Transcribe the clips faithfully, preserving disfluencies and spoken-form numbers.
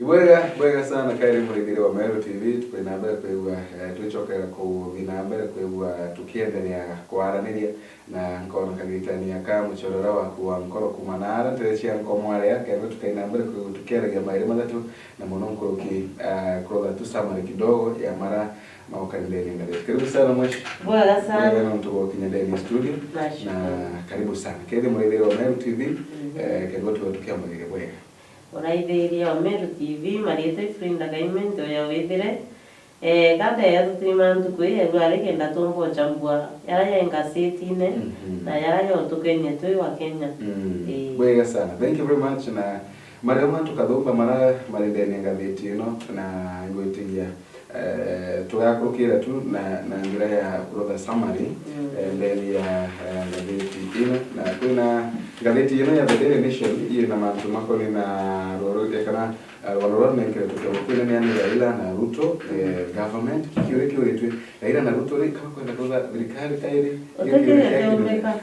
Bwega, bwega sana, kairi murithiri wa Meru T V, tukwina mbere kwigua, eh, twicokera kuthi na mbere kwigua tukiendelea kwaraniria, na nkona kagitani aka muchorora waku wa nkoro kuma na ara ntere cia nkomwarea, kenda tukaina mbere kwigua tukiaragia mairi mathatu, na muno nkuruki, eh, kurutha tu summary kidogo ya mara maukari ndene ngatheti. Karibu sana mweshi. Bwega sana. Bwega na mtu gwa kinya ndene studio. Nashukuru. Na karibu sana. Kethi murithiri wa Meru T V, mhm, eh, kenda tuwe tukiamuriria bwega. Uraithiria wa Meru T V, marietwa Ifrinda Gaimento ya withire. Eh, kanda ya tutiri mantu kwi ya rwari kenda tumba uchambua yara ya ngazetine, mhm, na yara ya utukenie twi wa Kenya. Mm. Eh. Bwega sana. Thank you very much. Na maria mantu kathumba mara mari ndene ya ngatheti ino, na ngwitigia, eh, tugakurukira tu na, na njira ya kurutha summary, mm, eh, ndene ya, eh, ngatheti ino. Na kwina ngatheti ino ya The Daily Nation ina mantu makoni na ruru, kana, eh, rwano ruria runenkere tukegwa kwinenea ni Raila na Ruto, eh, government. Kiuria kiuritwe, Raila na Ruto ri, kama kwenda kurutha thirikari kairi? Utikirite umeka.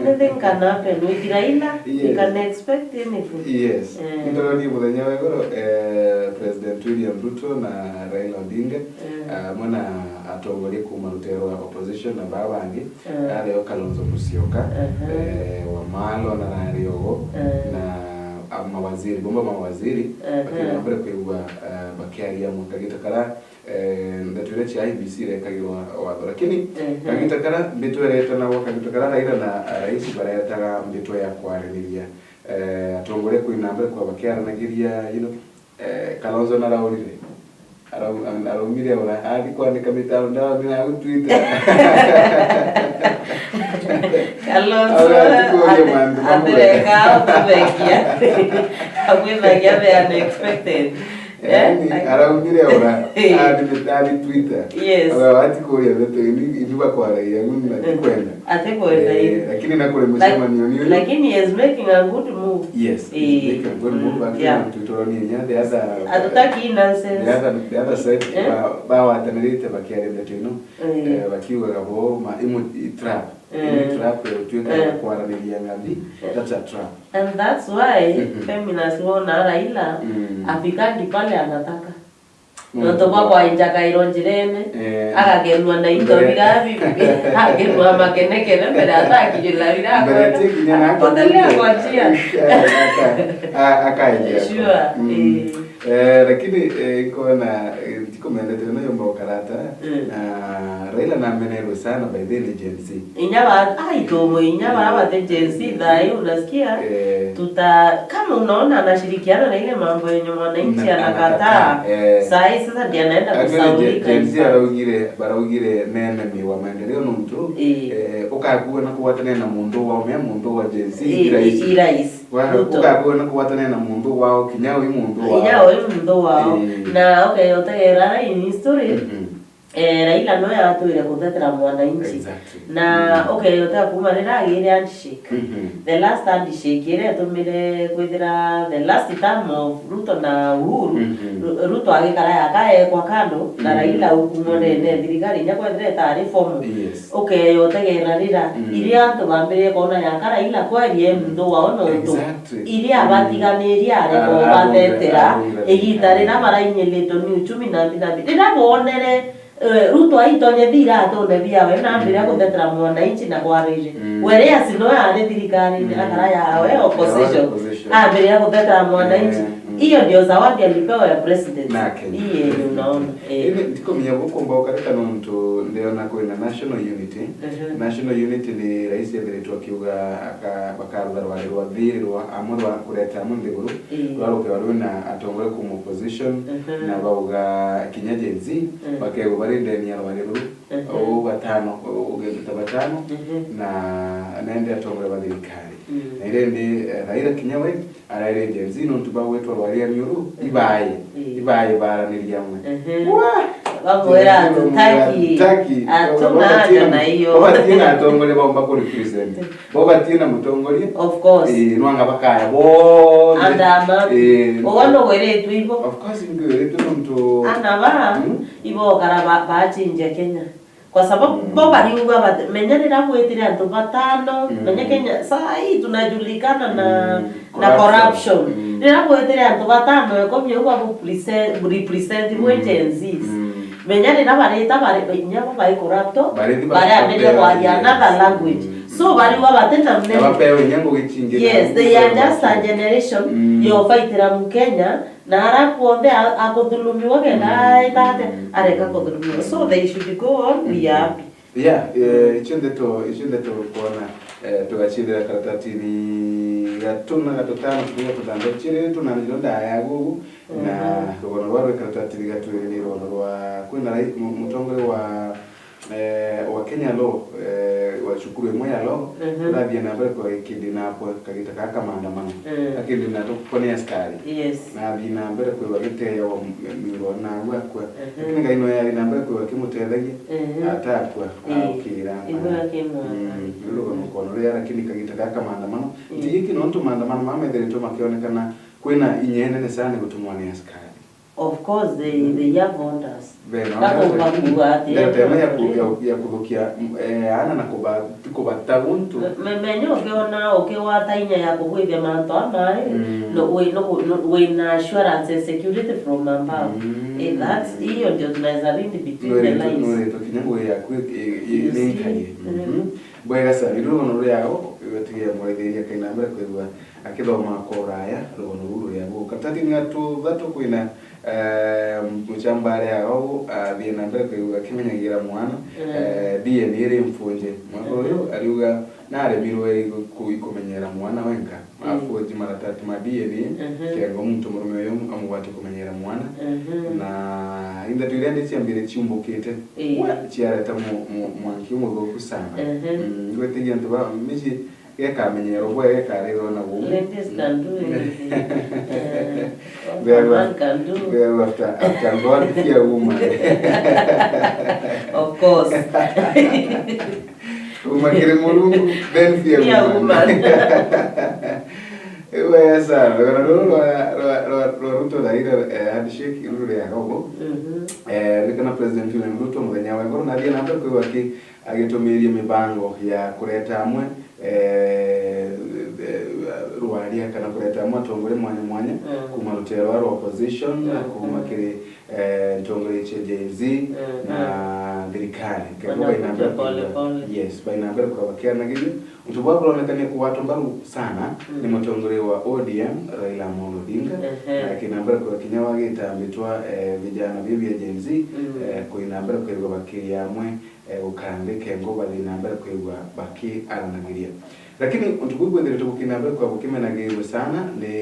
Anything can happen with Raila. Yes. You can expect anything. Yes. Eh. Nitoronie muthenya wa iguru, eh, President William Ruto na Raila Odinga, eh, amwe na atongoria kuma rutero rwa opposition na baa bangi, eh, ario Kalonzo Musyoka, ehe, eh, Wamalo na Rariogo, eh, na, ah, mawaziri, bomba mawaziri, ehe, bakina mbere kwigua, eh, bakiaria amwe kagita kara, eh, ndeto iria cia I E B C irekagirwa watho. Lakini, ehe, kagita kara mbitweretanagwa, kagita kara Raila na, ah, rais baretaga mbitwa ya kwaraniria, eh, atongoria kwina mbere kwa bakiaranagiria, you know, eh, Kalonzo naraurire. Arau-, araumire ora, athi kwanika mitandao, ni agutwita. Kalonzo, awe atikuria mantu mamwe. Atireka, akwithagia, akwithagia the unexpected. Yaani, eh, araumire ora, eh, athi, athi Twitter. Yes. Awe atikuria ndeto, ini, ini bakwaragia, ni, mm, atikwenda. Atikwenda, eh, ii. Lakini na kuri mucemanio ni uri. Lakini he is making a good move. Yes, he is, eh, making a good move. Mm, actually, yeah. Twitoronie nya the other, atutaki nonsense. The other, the other side, eh? Ba-, bawatanirite bakiaria ndeto ino. Eh. Eh, bakiugaga bo, ma, imu, i trap. Eh. Imu trap ya gutuika, eh, kwaraniria ng'athi, eh, that's a trap. And that's why, mhm, feminist wona Raila, mm, afikangi pale anataka. Mm. Nontu bwa kwainja kairo njirene, eh, agagenua na into mbere bira bibi, agenua makenekene mbere atakinyira bira mbere kwenda. Tikinya na akapotelea akakuja kwa njia. Aka-, a-, akainja. Sure, mm, eh. Eh, lakini, eh, nkona, eh, ndikumendete no yomba ukarata, mm, na Raila namenerwe sana by the way ni Gen Z. Inya ba-, ai, tumu inya bara, eh, bate Gen Z, eh, thaai, unasikia? Eh. Tuta-, kama unaona anashirikiana na ile mambo yenye mwananchi na-, anakataa, anakataa, eh. Sahi sasa ndiye anaenda actually, kusaulika Gen, Gen Z hivi. Araugire, baraugire ni enemy wa maendeleo nontu, eh, eh, ukakua na kugwatania na muntu wa ume, muntu wa Gen Z, eh, i rais. I rais. Wa-, Ruto. Ukakua na kugwatania na muntu wao, kinya wi muntu wao. Kinya wi muntu wao. Eh. Na, okay, utegera in history, mhm. Eh, Raila noe atwire kuthetera mwananchi. Exactly. Na, mm, okay, utea kuma riria agire handshake. Mhm. The last handshake iria etumire kwithira the last term of Ruto na Uhuru, mhm, Ru-, Ruto agikara yaka ekwa kando, na, mm, Raila ukumwa, mm, nene thirikari inya kwethira itari formal. Yes. Okay, utegera rira, mm, iria antu bambirie kuona yaka Raila kweri e muntu wao nontu, exactly, iria, mm, abatiganirie areka, a-, athongera, ubathetera, athongera igita thirikari. Riria barainyilitwe ni uchumi na mbi na mbi. Riria bonere Eh, Ruto aitonye thira atone biawe na ambire, mm, guthetera mwananchi na kwarire. Mm. Whereas no ari thirikarine, mm, akara yawe, mm, opposition. Opposition. Ambire guthetera mwananchi. Eh, mm. Hiyo ndio zawadi alipewa ya president. Nake. Iye, unaona. Eh. Ini ndikumenya gukumba ukarika nontu ndiona kwina national unity. Mhm. National unity ni rais ethiritwe akiuga aka-, bakarutha rwari rwa thiri rwa amwe rwa kureta amwe nthiguru. Ii. Rwa rukewa rwina atongoria kuma opposition, mhm, na bauga kinya Gen Z, mm, bakegwa bari ndeni ya rwari ruru, mhm, o batano, o, ugethita batano, mhm, na nende atongoria ba thirikari. Mm. Na irendi, eh, Raila kinya we, araire Gen Z nontu bagwitwa rwari ya miuru, mhm, ibaye, ii, ibaye baraniria amwe. Mhm. Wa! Bamwira, Gen Z bamwira, hatutaki, hatutaki, hatuna haja na hiyo. Babatie na atongoria baumba ku represent. Bo batina mutongoria. Of course. Eh, nwanga bakaya bonthe. Andama. Eh, ugo nugwiritwe ibo. Of course, ngwiritwe nontu ana ba, hmm? Ibo kara ba, bachinja Kenya. Kwa sababu mm, bo bariuga bati, menya riria gwitire antu batano, mm, menya Kenya, saa hii tunajulikana na, mm, na corruption. Corruption. Mm. Riria gwitire antu batano, ekomi au babu present, represent bwe mm, Gen Zs. Mm. Menya riria barita bari, inya bo bai corrupt, bari, bari ambiria kwaria another language. Mm. So, bariuga bati na bapewe inya ngugi cingi. Yes, they are just a generation mm, yo fighting Mkenya, na ara kuonthe a-, akuthulumiwa kenda mm, aita ate, mm, areka kuthulumiwa. So they should go on, we are happy. Yeah, eh, icio ndeto, icio ndeto kwona, eh, tugacithira karatatini gatuna, gatutano, turia tuthanthatu, ciri tunanirwo ndaya gugu, na mm, rugano rwa rwi karatatini gatwiri ni rugano rwa kwina rai-, mu-, mutongoria wa, eh, wa Kenya Law, eh, wa cukuru imwe ya law, mhm, urathie na mbere kwa kindi nakwa kagita ka kamandamano. Mm. Akindi na tukone askari. Yes. Na athi na mbere kwirwa agiteewa miuro na agua akua. Mhm. Lakini Ngai noe ari na mbere kwirwa akimutethagia, mhm, atakua, ii, aukira. Igwe akimwaka. Mm, riu rugano kono ria, lakini kagita ga kamandamano. Mm. Ntigiki nontu maandamano mamethiritwe makionekana kwina inya inene sana gutumwa ni askari. Of course, they, they have orders. Bena, gatumba kuuga ati, ndeto ino ya ku-, ya, ya kuthukia, mm, eh, ana na kuba-, ti kubata guntu. Me-, me-, menya ukiona, ukiwata inya ya kugwithia mantu amai, mm, no, wi-, no, no, wina assurance and security from above. Mm. Eh, that's, hiyo ndio tunaweza read between the lines. Nwiritwe kinya ngugi yaku i-, i-, i-, you see? Ni nkaie. Mm. Mhm. Bwega sana, iru rugano ruria o, tigia mwaithiria kaina mbere kwigua akithoma kwa uraya, rugano ruru ruria guka. Tatini ya tuthatu kwina, eh, muchamba aria o, athie na mbere kwigua akimenyagira mwana, mm, eh, D N A iri mfunje. Mwana uyu, mhm, ariuga naremirwe igu-, ku-, ikumenyera mwana wenka. Mm. Aforge maratati ma D N A, mhm, kengo muntu murume uyu amugwate kumenyera mwana. Mhm. Na inthatu iria ndi ciambire ciumbukite, ii, we, ciareta mu-, mu-, mwanki umuthuku sana. Mhm. Mm, ngwitigia antu ba miji gekamenyero bwe gekarirwo na gumu. Ladies can do anything. Eh, a man can do. Well, after, after God, fear woman. Of course. Uma kiri Murungu, then fear woman. Fear woman. Iwe sana, rugano ruru rwa, rwa, rwa, rwa Ruto Raila, eh, handshake, ruru ria robo. Mhm. Eh, ririkana President William Ruto muthenya wa iguru nathie na mbere kwigua aki-, agitumiria mibango ya kureta amwe, eh, eh, rwaria kana kureta amwe atongoria mwanya mwanya, mm, kuma rutere rwa opposition, na, mm, kuma, mm, kiri eh, ntongoria cia Gen Z, mm, na, mm, thirikari. Kethira baina mbere pole, kwigua, pole, yes, baina mbere kwigua bakiaranagiria. Untu bwa buronekania kugwatwa mbaru sana, mm, ni mutongoria wa O D M, Raila Amolo Odinga, ehe, na kina mbere kwigua kinya wagita mbitwa, eh, vijana biu bia Gen Z, mm, eh, kuina mbere kwigua bakiria amwe, eh, gukara nthi kengo bathi na mbere kwigua bakiaranagiria. Lakini untu buu bwithiritwe bukina mbere kwa bukimenagirwe sana ni,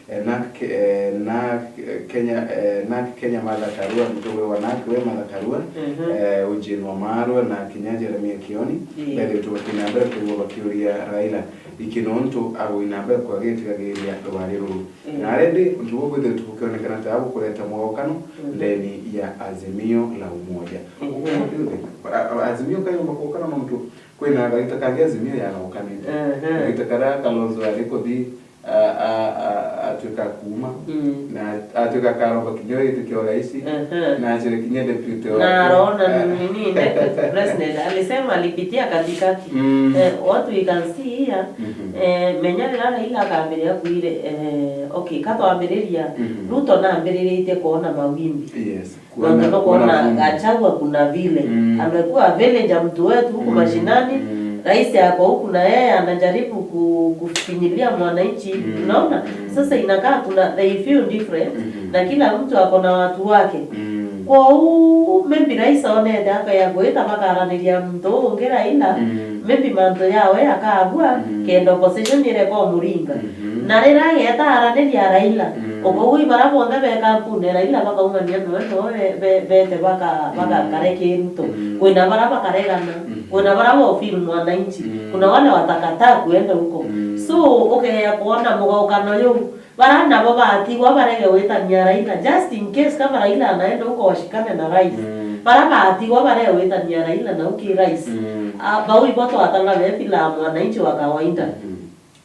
eh, NARC, eh, NARC, eh, Kenya, eh, NARC Kenya Martha Karua, mutongoria wa NARC we Martha Karua, mhm, eh, Eugene Wamalwa na kinya Jeremiah Kioni, ii, bethiritwe bakina mbere kwigua bakiuria Raila iki nontu aguina mbere kwa gitigagiria rwari ruru. Mm. Na rendi, untu buu bwithiritwe bukionekana ta bukureta mwaukano, mm, ndeni ya Azimio la Umoja. Mm. What do you think? A-, a-, Azimio kayomba kuukana nontu kwina kagita kangi Azimio yagaukanite. Mhm. Kagita karia Kalonzo ari kuthi, a-, a-, a-, atuika kuuma. Mm. Na atuika akaromba kinya giti kia urais. Mhm. Na acire kinya deputy wake. Na arona, eh, nini, deputy president alisema alipitia katikati. Mm. Eh, what we can see here, mhm, eh, menya riria Raila akambiria kwire, eh, okay, ka twambiriria, mhm, Ruto nambiriritie kuona mawimbi. Yes. Nontu kuona, nukwona kuona vumbi. Gachagua kuna vile, mm, amekuwa villager mtu wetu huku, mm, mashinani, mm, rais ako huku na yeye anajaribu ku-, kufinyilia mwananchi, mm, unaona? Mm. Sasa inakaa kuna, they feel different, mhm, na kila mtu ako na watu wake. Mm. Kwou, maybe rais onete aka ya gwita bakaraniria muntu ungi Raila, mm, maybe mantu yawe akagua, mm, kenda opposition ireka umuringa. Mhm. Na riria ageta araniria Raila, mm, ukauga ibara bonthe be kampuni Raila bakaumania noe noe be-, be-, bete baka-, mm, bagakare ki Ruto. Mm. Kwina bara bakaregana, mhm, kwina bara bo feel mwananchi, mm, kuna wale watakataa kuenda huko. Mm. So, ukeya kuona mugaukano juu, bara nabo batigwa barege gwitania Raila, just in case kama Raila anaenda huko washikane na rais. Mm. Bara batigwa barege gwitania Raila na uki rais. Mm. Ah, bau ibo twatanga be feel mwananchi wa kawaida. Mm.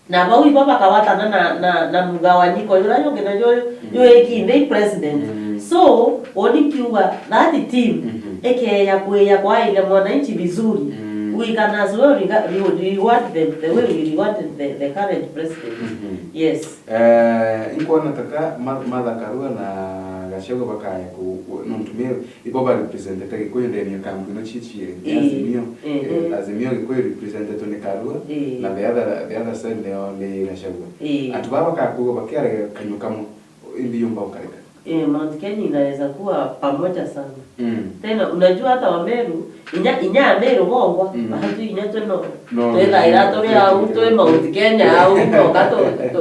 Na bau ibo bakawatana na, na, na mugawanyiko jura jungi na juyu, mm, juyu iki nthi president. Mm. So, woni kiuga that team Mhm. ikeya kwia kwaile mwananchi vizuri. Mm. We can as well rega- re- reward them the way we reward the, the current president. Mhm. Yes. Eh, inkwona taka Ma- Martha Karua na Gachagua bakaya ku, ku, nontu me ibo ba representete Gikuyu ndeni ya kampu ino cici Ii. Azimio. Ii. Eh, Azimio Gikuyu representetwe ni Karua Ii. na the other, the other side nio ni Gachagua. Ii. Antu baba bakaya kuuga bakiaragia kanyua kamwe, imbi yumba ukarika. Eh, Mount Kenya inaweza kuwa pamoja sana. Mm. Tena unajua hata Wameru, inya inya Ameru bongwa, Mm. bahatu inya twino. No, twithaira no, turi no, au no, twi no. Mount Kenya au no kato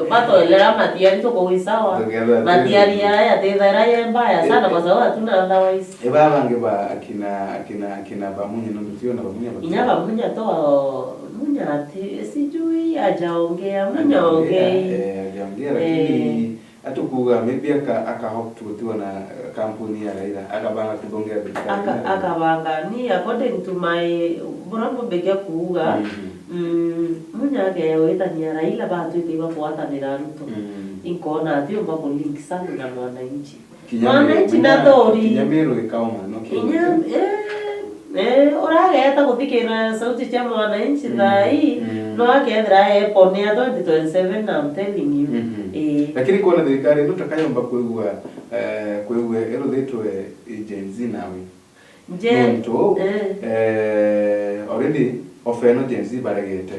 batoelera matiari tuko wisawa. Together, matiari yaya tithaira ye mbaya sana kwa sababu hatuna otherwise. Eba bangi ba akina akina akina Bamunye no mutio na Bamunye. Inya Bamunye to Munya ati sijui ajaongea Munya ongei. Eh, ajaongea lakini Atukuuga maybe aka, aka hope to gutiwa na, eh, kampuni ya Raila, akabanga kuthongea thirikari Aka- ya Raila. Akabanga, ni according to my, buria mbumbikia kuuga, Mhm. mm, Munya akeya gwitania Raila batwike iba kugwatanira Ruto. Mm. Inkona atiumba ku link sana na mwananchi. Kinya Mwananchi Meru- na thori. Kinya Meru ikauma, no kinya Inya, eh, Eh, urageta kuthikira sauti cia mwananchi Mm, thaa ii, mm. No akethira eponea twenty twenty-seven, I'm telling you. Mhm. Eh. Lakini kwona thirikari ino takayomba kwigua, eh, kwigua iruthitwe i Gen Z nawe. Gen- Nontu, eh. Eh, already ofeno Gen Z baregete.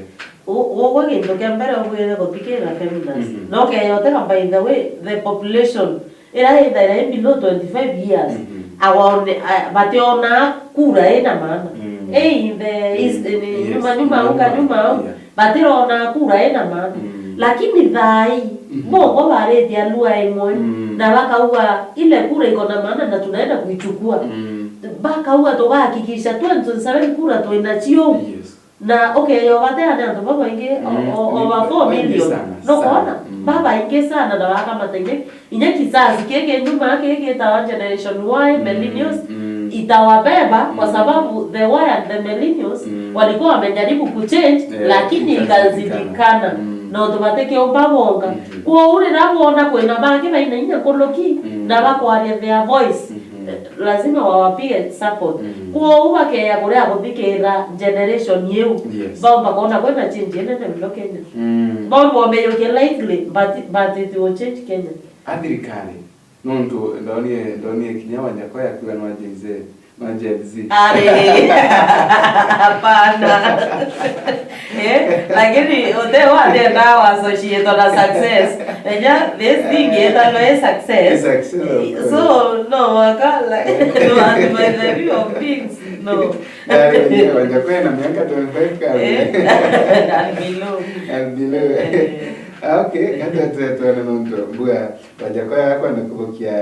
U- ugwe gintu kia mbere ubwire guthikira feminist. Mhm. No keyoteka, by the way, the population ira ithaira i below twenty-five years, Mhm. awaone- a- bationa kura ina maana. Mm. Eh, in the east, Mm. in Yes. nyuma, nyuma au, Nyuma. Kanyuma au, Yeah. batirona kura ina maana. Mm. Lakini thaa ii, Mhm. bobo baritie alua imwe, Mm. na bakauga, "Ile kura iko na maana na tunaenda kuichukua." Mm. Bakauga, "Tugahakikisha twenty twenty-seven kura twina cio." Yes. Na ukeya ubateane antu babaingi, o- Mm, o- ni over four million. Babaingi sana, sana. Nukwona? Mm. Babaingi sana na bakamata inya, inya kisasi kiki nyuma kiki gitawa Generation Y, Mm, millennials, mm. Itawabeba kwa Mm. sababu the Y and the millennials Mm. walikuwa wamejaribu kuchange, Yeah, lakini ikashindikana. Ikazidikana. Mm. Nontu batikiumba bonga. Mm-hmm. Kwou riria boona kwina bangi baina inya nkuruki Mm. na bakwaria their voice, Mm-hmm. eh, lazima wawapige support. Mm. Kwou bakeya kuria guthikira generation iu. Yes. Baumba kwona kwina change inene muno Kenya. Mm. Baumba umeyukia lightly, but, but it will change Kenya. A thirikari, nontu ndonie, ndonie kinya Wanjakoya akiuga nwa Gen Z, nwa Gen Z. Ari. Hapana. Eh, lakini utewa nenda wa associate na success. Enya, this thing ita no success. It's success, of course. So, no, wakala. No, and by the view of things, no. Yaani, wenyewe, wenyewe kwena miaka twenty-five kali. Eh, and below. And below. Eh. Okay, hata tuone nontu mbua, Wanjakoya akwenda kubukia,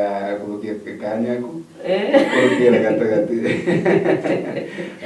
kubukia kanya aku. Eh. Kurukira gatagati.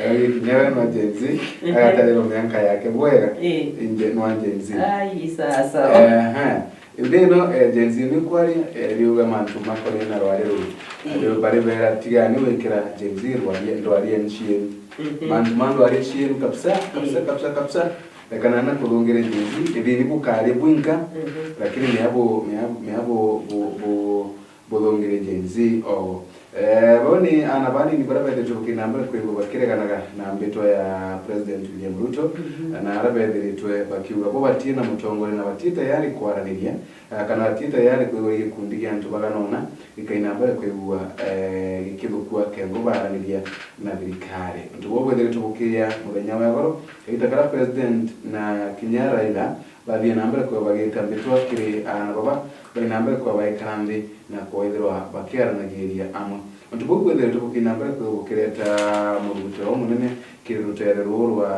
Ari kinya we no Gen Z, mhm, agatarira mianka yake bwega. Eh. Inje no Gen Z. Ai, sasa. Ehe. Indi no, eh, Gen Z ni kwaria, eh, riuga mantu makonie na rwari ruu. Eh. Riu bari bera tigani wikira Gen Z rwari, rwari nchini. Mhm. Mantu ma rwari nchini kabisa, kabisa, eh, kabisa, kabisa. Rekana na kurungira Gen Z, ithini bukari bwinka, mhm, lakini miabo, miabo, miabo bu, bu, buthungire Gen Z o. Eh, bau ni aana banini baria bethetwe bukina mbere kwigua bakireganaga na mbitwa ya President William Ruto, mhm, na aria bethiritwe bakiuga bo batie na mutongoria na batie tayari kwaraniria, eh, kana batie tayari kwigua gikundi gia antu baganona gikaina mbere kwigua, eh, gikithukua kengo baraniria na thirikari. Untu buu bwethiritwe bukiria muthenya wa igoro, kagita karia President na kinya Raila bathie na mbere kwigua bagita mbitwa kiri aana baba, bai na mbere kwigua baikara nthi na kwithirwa bakiaranagiria amwe. Untu buu bwithiritwe bukiina mbere kwigua bukireta murugutiro umunene kiri rutere ruu rwa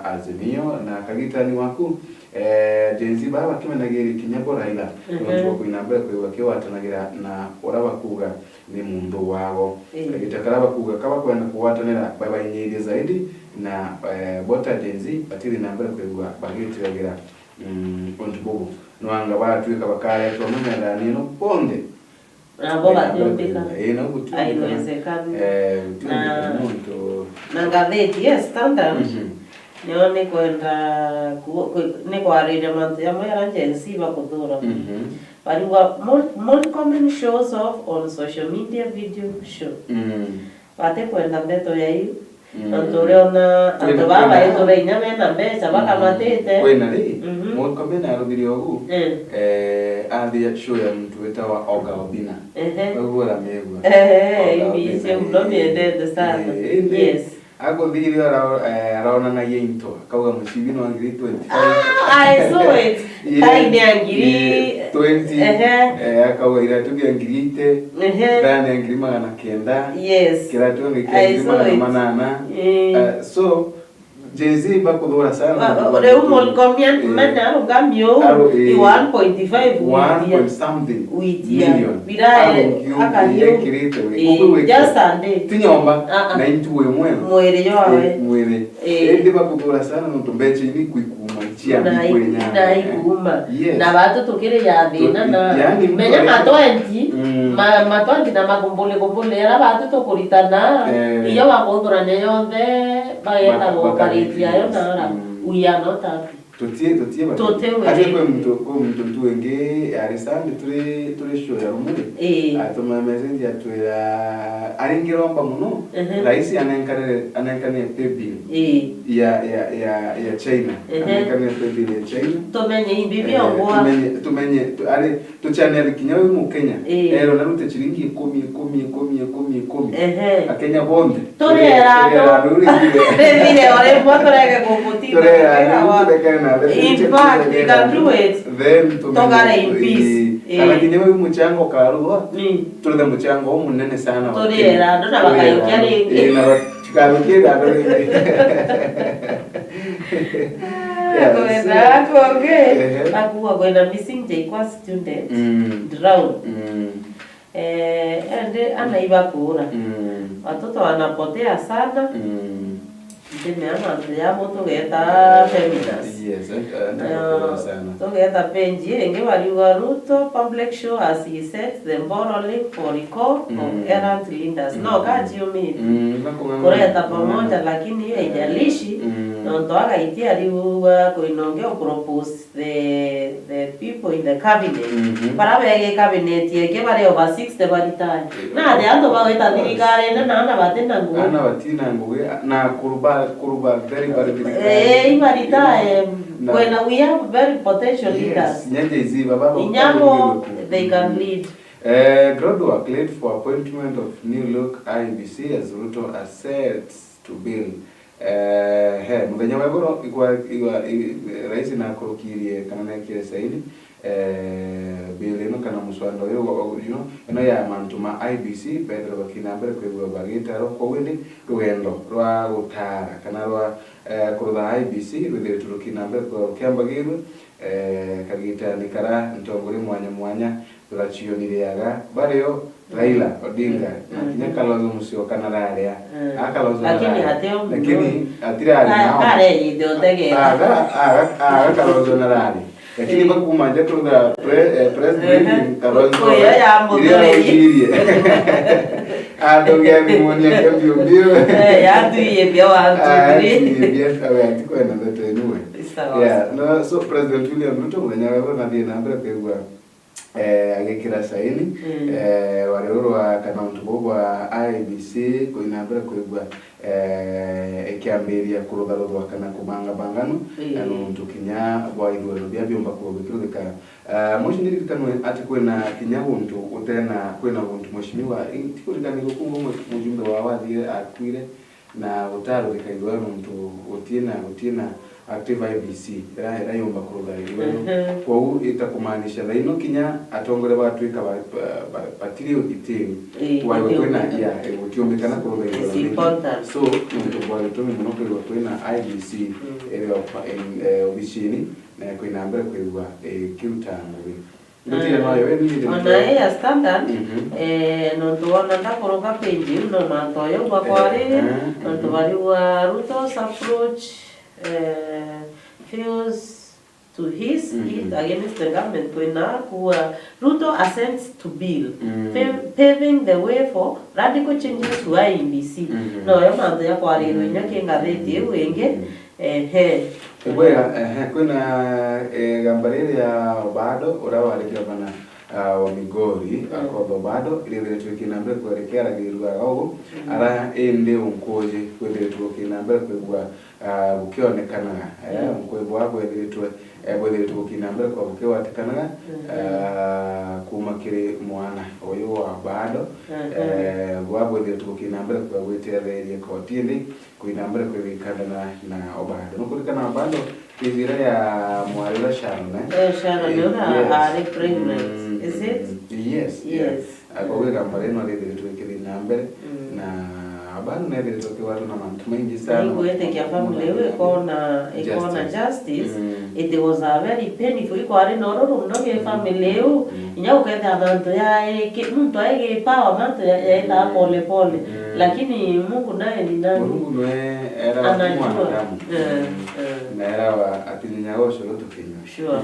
Azimio na kagitani waku, eh, Gen Z baa bakimenagiria kinya bo Raila, mhm, nontu bwa kuina mbere kwigua akiwatanagira na uria bakuuga ni muntu wago. Ii. Kagita karia bakuuga ka bakwenda kugwatanira babainyirie zaidi na, eh, bo ta Gen Z batithi na mbere kwigua bagitiragira, mm, untu bubu. Nwanga batwika bakaretwa amwe methani ino bonthe. Nabo batiumbika. Ii, no gutiumbika. Haiwezekani. Eh, gutiumbika na muntu. Na ngatheti ya Standard, mhm, nio nikwenda ku-, ku-, nikwariria mantu jamwe jaria Gen Z bakuthura. Mhm. Bariuga Mur-, Murkomen shows off on social media video show. Mm. Batikwenda ndeto ya iu. Mm. Nontu uriona antu baba baitu bainya bena mbeca bakamatite. Kwina ri, mhm, Murkomen aruthirie ugu, eh, eh, athia show ya muntu witawa Oga Obina. Ehe. Bau bora megua. Eh, Oga Obina, imbisi uno miendete sana. Eh, indi yes. Akuthire ara-, eh, araonanagia into, akauga mucibi no ngiri twenty-five. Ah, I saw it. Yeah. Kai ni ya ngiri. Yeah, twenty. Ehe. Eh, akauga iratu bia ngiri eighty. Ehe. Thani ya ngiri magana kenda. Yes. Kiratu ngi kia ngiri magana manana. Eh. Eh, so, Jay-Z bakuthura sana. Riu Murkomen, eh, mena arungami uu, aru, eh, i one point five one point something million. Bira, eh, akahiu. Irekirite we. Eh, just a day. Ti nyomba, ah, ah, na intu we mwe. Mwiri jwawe. Eh, mwiri. Eh. Indi bakuthura sana nontu mbeca ini kwikuma, cia na kwenya. Na ikuma. Yes. Na batu tukiri ya thina na yani menya ma twenty, mm, ma, ma twenty na makumbuli kumbuli, ara batu tukuritana, eh, iyo bakuthurania yonthe, bageta baka-, gukariti ayo na ara. Mm. We are not happy. Tutie, tutie bati. Tuti we. Ati kwi muntu, kwi muntu tu wingi, ari Sunday turi, turi show ya Rumuri. Ii. Atuma message atwira, aringiromba muno, mhm, raisi anenkanire, anenkanire pay bill, ii, ya, ya, ya, ya China. Mhm. Anenkanire pay bill ya China. Tumenye imbi, eh, biongwa. Tumenye, tumenye, tu-, ari, tuchanele kinya wi Mukenya. Ii. Ero na rute chiringi ikumi, ikumi, ikumi, ikumi, ikumi. Ehe. Akenya bonthe. Turiera andu. Rithire o rimwe turege gugutinda. Turega andu, turekane na. In fact, we can do it. Then tugare in peace. Ii. Kana kinya wi muchango ukarugwa, mm, turethe muchango umunene sana wa Kenya. Turiera andu na bagaikia ringi. Ii, na ba-, tukarukia andu ringi. Yeah, kwenda so, kungi, ehe, bakuga kwina missing J K U A student, mm, drown. Mm. Eh, ende ana ibakura. Mm. Watoto wanapotea sana. Mm. Ndimea mantu jamo tugeta feminist. Yes, eh, eh, ndakakura sana. Tugeta page ingi bariuga Ruto public show as he sets the ball rolling for recall of, mm, errant leaders. Mm. No kajiumite. Mm, kureta pamoja, lakini hiyo haijalishi, mm, nontu agaitia riu kwina ungi upropose the, the people in the cabinet. Mhm. Bara begi cabinet eke bari over sixty baritari. Eh, na athi antu bagwita thirikarine na ana batina ngugi. Ana batina ngugi, na kuruba, kuruba very, very thirikari. Eh, ibaritari, na kwena we have very potential leaders. Yes, nyenje izi baba. Inyabo, they can lead. Eh, groundwork laid for appointment of new look I E B C as Ruto assents to bill. Eh, he, muthenya wa igoro, igwa, igwa, i-, rais nakurukirie kana nekire saini, eh, bill ino kana muswada uyu wa, wa, you know, ino ya mantu ma I E B C, bethirwe bakina mbere kwigua bagitarwa. Kwou indi rugendo rwa gutara kana rwa, eh, kurutha I E B C rwithiritwe rukina mbere kwigua rukiambagirwe, eh, kagitani kara ntongoria mwanya mwanya, Rachio niriaga bario Raila Odinga, mm, na kinya Kalonzo Musyoka nararia. Mm. A Kalonzo lakini nararia. Lakini atiraria nao. Areyithia utegera. Aga, aga, aga Kalonzo nararia. Lakini, eh, bakuma nja kurutha pre-, eh, press briefing, Kalonzo iria authirie. Andu gia thimuni ake mbio mbio. Eh, yathuie bia wantu. Ah, yathuie bia, we atikwenda ndeto inu we. Sawa. Yeah, no, so President William Ruto muthenya wewe nathie na mbere kwigua eh, agikira saini, mm, eh, rwari ruru rwa kana untu buu bwa I E B C kuina mbere kwigua, eh, ikiambiria kurutharuthwa kana kumangabanganu, mm, na nuntu kinya bwa ithuurano bia biumba kwigua bikiruthika. Eh, mwici ndiririkanwe ati kwina kinya guntu utena, kwina guntu mheshimiwa, i-, ti kuririkana guku umwe mujumbe wa wathire akuire, na gutaruthika ithua nontu gutina, gutina active I E B C ira, ira yumba kurutha ithua. Mhm. Kwou itakumaanisha thaino kinya atongoria batwika ba, ba, ba, batiri ugitiri. Ii, kwaiwe kwina, gutiumbikana. Ya, gutiumbikana kurutha ithua. It's important. So, nontu bwa gitumi muno kwigua kwina I E B C, mm, iri ofa-, in, eh, obicini, na kwina mbere kwigua, eh, kiuta ngugi. Nduti ya nayo, we ni ndio. Ona ya standard, mhm, eh, nontu wona ndakuruka page iu no mantu oyo bwa kwari, eh, eh, nontu, mhm, bariuga Ruto's approach, eh, feels to his, mhm, it against the government kwina kuwa Ruto assents to bill, mm, pa-, paving the way for radical changes to I E B C. Mhm. No yo mantu ya kwarirwa inya ki ngatheti iu ingi, mhm. Ehe. Ibwega, ehe, kwina, eh, igamba riri ya Obado, uria wari gavana ah, wa Migori, mm, Akoth Obado, iria ithiritwe ikina mbere kwerekea aragirua ugu, mm, ara indi unkuji kwithiritwe ukina mbere kwigua, ah, gukionekanaga, eh, mm, unkuji bwa bwithiritwe, eh, bwithiritwe bukina mbere kwa bukigwatikanaga, mm, ah, kuma kiri mwana uyu wa Obado, mm, eh, bwa bwithiritwe bukina mbere kwa gwitetheria kotini, kwina mbere kwigwikana na, na Obado. Nukurikana Obado, ithira ya mwari uria Sharon, eh? Eh, Sharon, eh, uria, yes, ari pregnant. Mm, is it? Mm, yes, yes, yeah. Akauga igamba rino rithiritwe ikithii na mbere, mm, na Obado nethiritwe kigwatwa na mantu maingi sana. Nigwitikia family iu ikona, ikona justice. Justice. Mm. It was a very painful, ikwari na ururu muno gi, mm, family iu. Mm. Inya ukethira mantu ya, ki-, muntu aigi power, mantu ya, yaitaga, mm, pole pole. Mm. Lakini Mungu naye ni nani? Mungu naye era anajua mwanadamu. Eh, mm, eh. Na era wa ati nyaga ucuru tukinywa. Sure.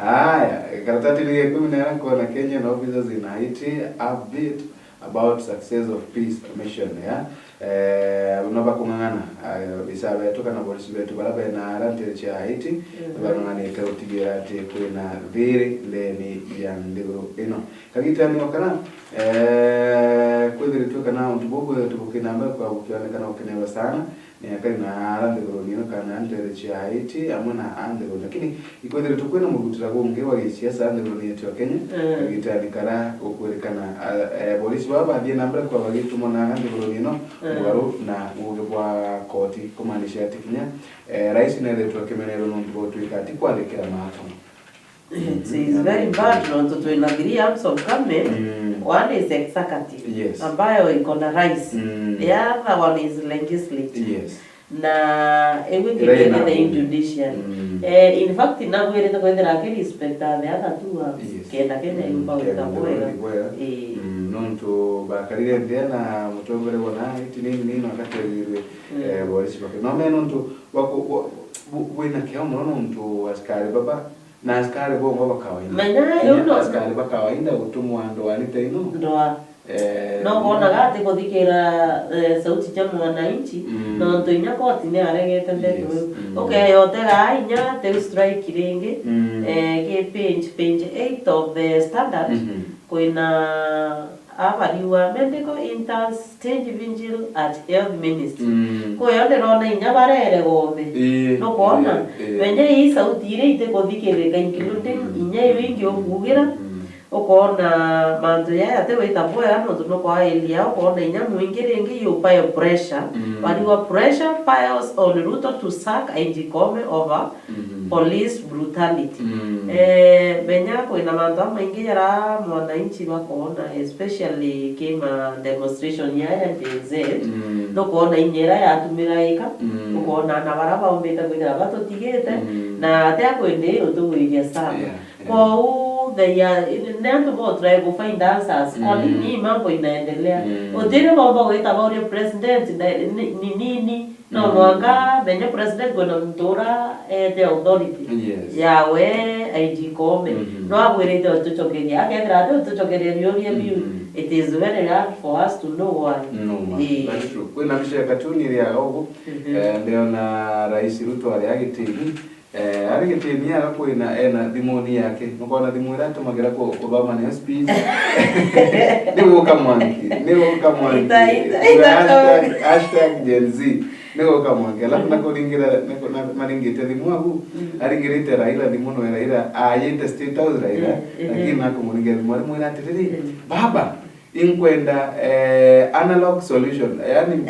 Aya, karatatini gia ikumi na ina nkona Kenyan officers in Haiti upbeat about success of peace mission, ya, eh, no bakung'ang'ana, eh, bisa betu kana borisi betu bara bena ara ntere cia Haiti, mhm, nibang'ang'anite gutigira ati kwina thiri ndeni ya nthiguru ino. Kagitani o kara, eh, kwithiritwe kana untu buu bwithiritwe bukina mbere kwa bukionekana gukenerwa sana, ni akari na ara nthiguruni ino kana ntere cia Haiti, amwe na a nthiguruni. Lakini ikwithiritwe kwina mugutira gungi wa gisiasa nthiguruni yetu ya Kenya, mm, kagitani kara gukwirikana, a, eh, borisi baba bathie na mbere kwa bagitumwa na ara nthiguruni ino, mm, mugaru na uge bwa koti, kumaanisha ati kinya, eh, rais nethiritwe akimenerwa nontu bwa utwika ati kwathikira maatho. It is very bad, nontu twina three arms of government. Mm. One is executive, yes, ambayo iko na rais. Mm. The other one is legislative. Yes. Na iu ingi, ira ina the judiciary. Mm. Eh, in fact, nabwirite kwithira aki respect the other two arms. Yes. Kenda Kenya, mm, yumba gwita bwega. Bwega. Eh. Mm, nontu bakarire nthia na mutongoria bona iti nini nini akaterirwe, mm, eh, borisi bake. No me nontu wa ku-, wa-, bu-, bwina kio muno nontu askari baba Na askari bongwa ba kawaida. Menya, kinya iu no askari ba kawaida gutumwa ndwani ta ino. Ndwa. Eh, no konaga ati kuthikira, eh, sauti cia mwananchi, mm, nontu inya koti ni aregete ndeto, yes, iu. Mm. Ukeyotega inya ati u strike ringi, mm, eh, ki page, page eight of the Standard, mhm, kwina Abariwa medical interns stage vigil at health ministry. Mm. Kuyo ndirona inya barere gome. Ii, nukona? Ii, ii. Menya ii sauti iria itikuthikirika, including, mm, inya iu ingi ukuugira. Mm. Ukona mantu jaya ati gwita bwega nontu nukwaelia, ukona inya mwingi ringi you pile pressure. Mm. Bariwa pressure piles on Ruto to sack I G Koome over Mhm. police brutality. Mm. Eh, menya kwina mantu jamaingi jara mwananchi bakoona, especially ki ma demonstration ya, ya Gen Z. Mm. Nukoona inya iria yatumira ika, mm, ukoona ana bara baumbite kwithira batutigite, mm, na atia kwindi utugwiria sana. Yeah, yeah. Kwou, they are, ni antu bo try ku find answers. Kwa, mm, nini mambo inaendelea? Mm. Utiri bomba gwita bauria president, ni, ni, ni nini? No, mm, mwanka menya president kwina muntu ura eete authority, yes, yawe I G Koome. Mhm. No agwirite utucokeria. Akethira ati utucokeria biuria biu, mhm, it is very hard for us to know why. No, ma. Ii. That's true. Kwina mbica ya katuni iriaga ugu, mhm, eh, ndiona Rais Ruto ari agitini. Eh, ari gitini aga kwina ena thimuni yake. Nukoona thimu iria atumagira ku-, kuthoma niyo speech. Ni guka mwanki, ni guka mwanki. Ita, ita, ita, hashtag, hashtag Gen Z. Ni guka mwanki. Alafu, mhm, nakuringira, naku-, na-, naringite thimu abu, mm, aringirite Raila thimu, no Raila, ayite State House Raila, mm, lakini, mhm, nakumuringira thimu, arimwira atiriri, mm, "Baba, inkwenda, eh, analog solution." Yani,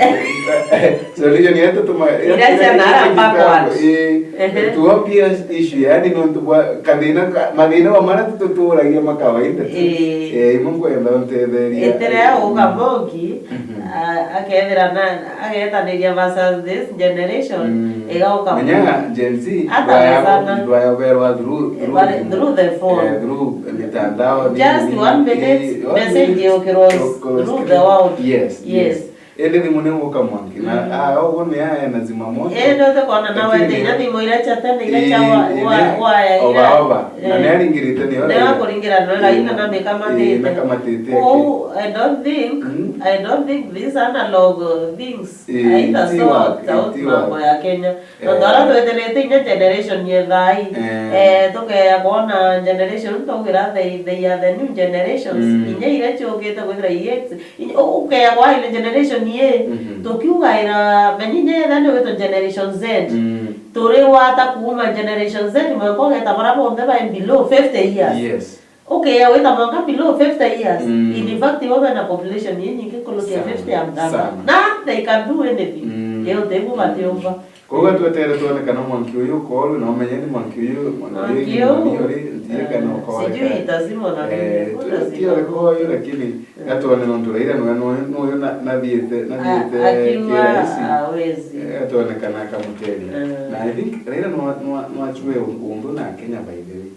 solution yetu tuma-, iria cia na ara backward. Eh, ehe, to obvious issue, yani, nontu bwa kathina ka-, mathina wa mara tututuragia ma kawaida tu. Eh. Eh, imwe nkwenda untetheria. Itire ya uga Mbogi, mhm, a-, akethira na, agetaniria versus this generation, mm, igauka. Menya Gen Z, atawezana, ndwayoberwa through, eh, through, through the phone, eh, through mitandao, just nini, one minute, eh, one message minute, yukirwa through the world. Yes, yes, yes. Indi thimu ni guka mwanki. Na, mm, ah, uguo ni aya na zima moto. Indi utikona na wete inya thimu iria cia tene, iria cia wa, wa, waya iria. Ova, ova. Na ni aringirite ni ora. Ni akuringira no ira ina na ni kamatite. Ii, na kamatite. Oh, I don't think, mm, I don't think these analog things, ii, aina so out mambo ya Kenya. Tontu aria twithirite inya generation ye thai, eh, tukeya kwona generation, twagira they, they are the new generations, mm, inya iria ciukite kwithira i ex-, inya, u-, ukeya kwa ile generation ye, mhm, tukiugaira, menya inya yetha ni witwa generation Z, mm, turi wata kuuma generation Z, mwanka ugeta bara bonthe bai below fifty years. Yes. Ukeya wita mwanka below fifty years. Mm. In fact, ibo bena population inyingi kurukia fifty and above. Sana. Na they can do anything. Mm. Iyo tibu batiumba. Koguo twetere twone kana mwanki uyu ukoorwe, na umenye ni mwanki uyu, mwanki uyu ni mwanki uri, ntie kana ukooreka. Sijui itazimwa na nini. Eh, tu-, tiore koorwe, lakini gatwone nontu Raila nwe, nwe, nwe na, nathiite, nathiite kiraisi. Hawezi. Eh, gatwone kana akamuteria. Mm. Na I think Raila nwa, nwa, nwachue undu na Kenya, by the way.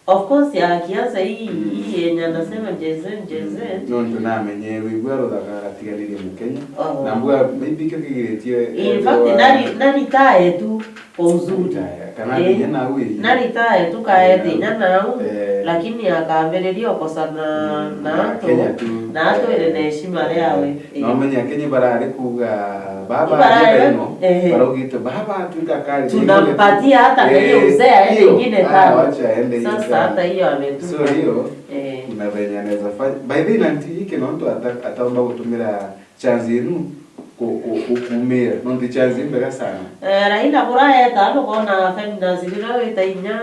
Of course, ya kianza hii, mm, hii yenye anasema Gen Z, Gen Z. Nontu namenye wigua ruthaga atiganirie Mukenya. Oho. Na mbua maybe kio kigiritie. In fact, nari, nari tae tu kwa uzuri. Kana, eh, kinya nau ii. Nari tae tu kaete inya nau, eh, lakini akambiriria ukosana, mm, na antu, Kenya tu, na antu iri na heshima riawe. Eh. Na umenye Akenya barari kuuga, baba, ibarari, ino, ehe, baraugite, baba, tuika kari, tunampatia hata na hiyo, eh, uzee aende ingine tano. Wacha aende hiyo. Sasa hata hiyo ametupa. So hiyo, eh, kuna venye anaweza fanya. By the way, nanti hiki nontu ata-, ataomba gutumira chance inu ku-, ku-, ku-, kumira. Nontu chance imbega sana. Eh, Raila buraeta, nukona Femina zirira wita inya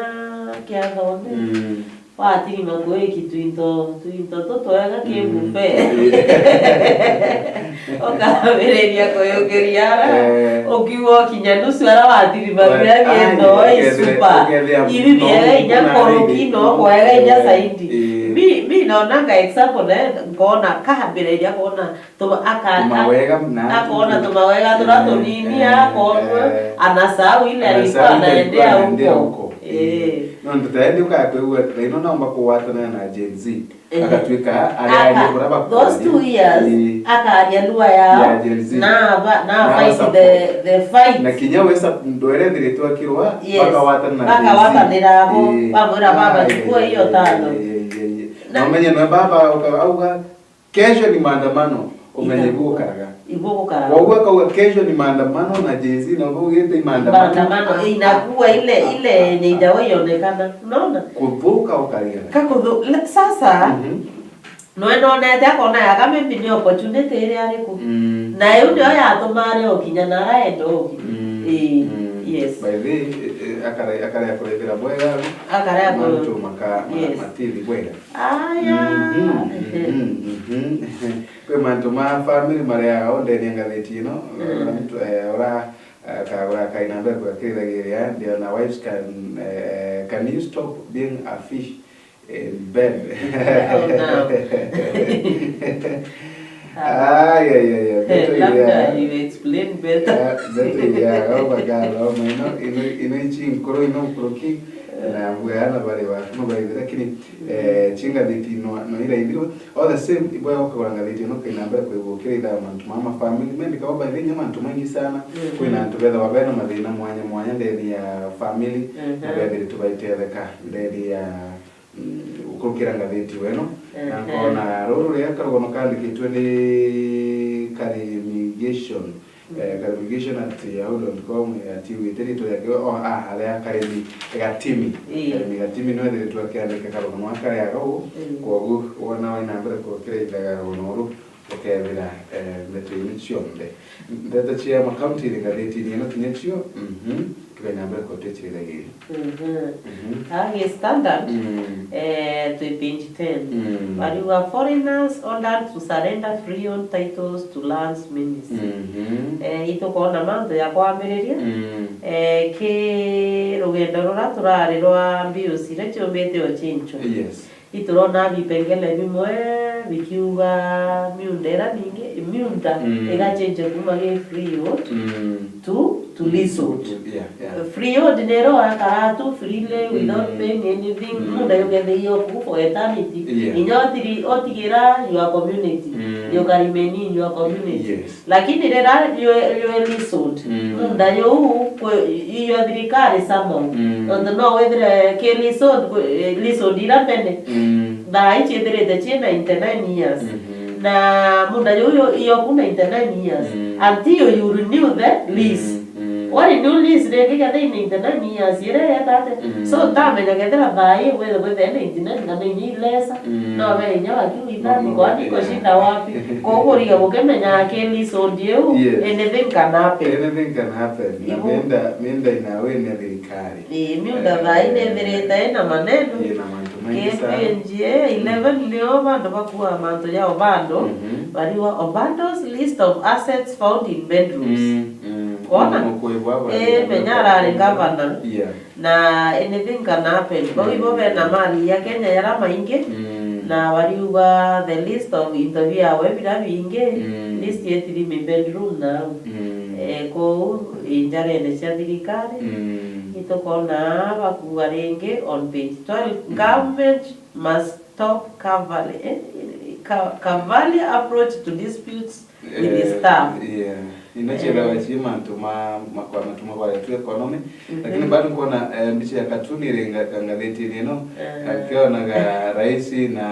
kia thonde. Mm. Watirima kuiki twinto, twinto tutwega ki buffet. Ukambiriria kuyukiria ara, eh, ukiuga ukinya nusu ara watirima biria biendo isupa. Ibi biega inya kuruki no kwega inya zaidi. Eh. Mi, mi naonanga example, eh, nkona kambiriria kuona Tuma-, aka-, tumawega na akona tumawega tura tunini, eh, akona, eh, anasahau ile alikuwa anaendea huko. Eh. Nontu taendi ukakwigua thaino naomba kugwatana na Gen Z. Eh. Agatuika aria aria bura bakwaria. Those two years, eh, akaria lugha yao, ya Gen Z. Na ba-, na fight the, the fight. Na kinya wesa ndwerethiritwe akirwa, yes, bakawatana na Gen Z. Bakawatanira abo, eh, bamwira baba, chukua hiyo tano. Na umenye na baba uka-, auga, kesho ni maandamano, umenye ibu gukaraga. Ibu gukaraga. Kwa hiyo akauga kesho ni maandamano na Gen Z na ubu ugite maandamano. Maandamano, eh, inakuwa ile, ile yenye ijawahi onekana. Unaona? Kuthuka ukaria. Kakuthu-, le-, sasa, mhm, no enonete akona ya kama mimi ni opportunity ile ariku. Mm. Na yu ndio yatuma ari okinya na araenda okinya. Mm. Eh, mm, yes. By the way, eh, eh, akare, akare akurethera bwega. Akare akure-, mantu maka-, ma-, yes, matiri bwega. Aya. Mhm, mhm, mhm. Kwi mantu ma family mareaga o ndene ya ngathiti ino. Mm. Ura mtu, eh, ura, eh, ka-, ura kaina mbere kwa kirithagiria, ndiona wives can, eh, can you stop being a fish in bed? Oh, no. Ay, ay, ay, ay. Beto, labda you explain better. Yeah, beto, yeah, oh my God, oh my, ino, ino, ino ichi nkuru, ino nkuruki. Na mbwe ana bari wa, no bari, lakini, eh, chi ngathiti no, no iraithirwe. All the same, ibwega ukagura ngathiti ino kaina mbere kwigukira ithaa mantu ma ma family. Mendikawa by the way, mantu maingi sana. Mm. Kwina antu bethagwa bena mathina mwanya mwanya ndeni ya family. Mhm. Na bethiri tubaitetheka ndeni ya, mm, ukurukira ngathiti weno. Na, mhm, nkona ruru ria karugono kandikitwe ni Karimigation. Eh, Karimigation at yahoo dot com, eh, ati wite ritwa riake, oh, ah, aria Karimi Gatimi. Ii. Karimi Gatimi no ethiritwe akiandika karugono aka ria gau. Ii. Kwogu wona waina mbere kurukira ithaga rugono uru, ukethira, eh, ndeto ino cionthe. Ndeto cia makaunti iri ngathitini ino kinya cio, mhm, tukaina mbere kutwicirithagiri. Mhm. Mhm. Agi standard, mm, eh, twi page ten. Mm. Bariuga, "Foreigners ordered to surrender freehold titles to lands means." Mhm. Eh, itukwona mantu ya kwambiriria, mm, eh, ki rugendo rura turari rwa mbiu ciria ciumbite o cincho. Yes. Iturona bipengele bimwe bikiuga miunda ira mingi, miunda, mm, igacenjia kuma gi freehold, mm, to to leasehold. Yeah, yeah. Freehold nero akara tu freely without Mm. paying anything. Mm. Munda yukethia yo ku for eternity. Yeah. Inya otiri-, otigira your community. Mm. You can remain in your community. Yes. Lakini rira you, you leasehold. Mm. Munda yo kwe, iyo thirikari somehow. Mm. Nontu no withire ki leasehold, kwe, eh, leasehold ira mbene. Mm. Thaa ici ithirite ci ninety-nine years. Mhm. Na munda juju iyo ku ninety-nine years. Mm. Until you renew the lease. Mm, mm. Wa renew lease ringi kethira i ninety-nine years, ira iretate. Mm. So, ntamenya kethira thaa ii withe, withe ninety-nine kana inya ilesa, Mm. no be inya wakiu ithati, No, no, kwani yeah. ikushinda wapi? Koguo riga gukimenya ki leasehold iu, Yes. anything can happen. Anything can happen. Na Ibu- minda, minda inawe ni thirikari. Ii, miunda Eh, thaa ii nithirite ina maneno. Ina mantu maingi sana. K P N G A eleven nio bandu bakua mantu ja Obado, Mhm. bariwa Obado's list of assets found in bedrooms. Mm, mm. Kwona? Mukwibwa Eh, bari menya arari governor. Yeah. Na anything can happen. Bau ibo Mm. bena mali ya Kenya yara maingi, Mm. na bariuga the list of into biawe bira bingi, Mm. list ye three bedroom now. Mm. Eh, kou injarene cia thirikari, Mm. itukona bakuga ringi on page twelve, Mm. government must stop cavalier, eh, ca-, cavalier approach to disputes with the Eh, staff. Yeah. Ino ciethawa Eh. ci mantu ma, ma kwa, mantu ma kwa tu economy. Mhm. Lakini bado nkuona, eh, mbica ya katuni iri nga-, ngathitini ino. Eh. Akionaga rais na,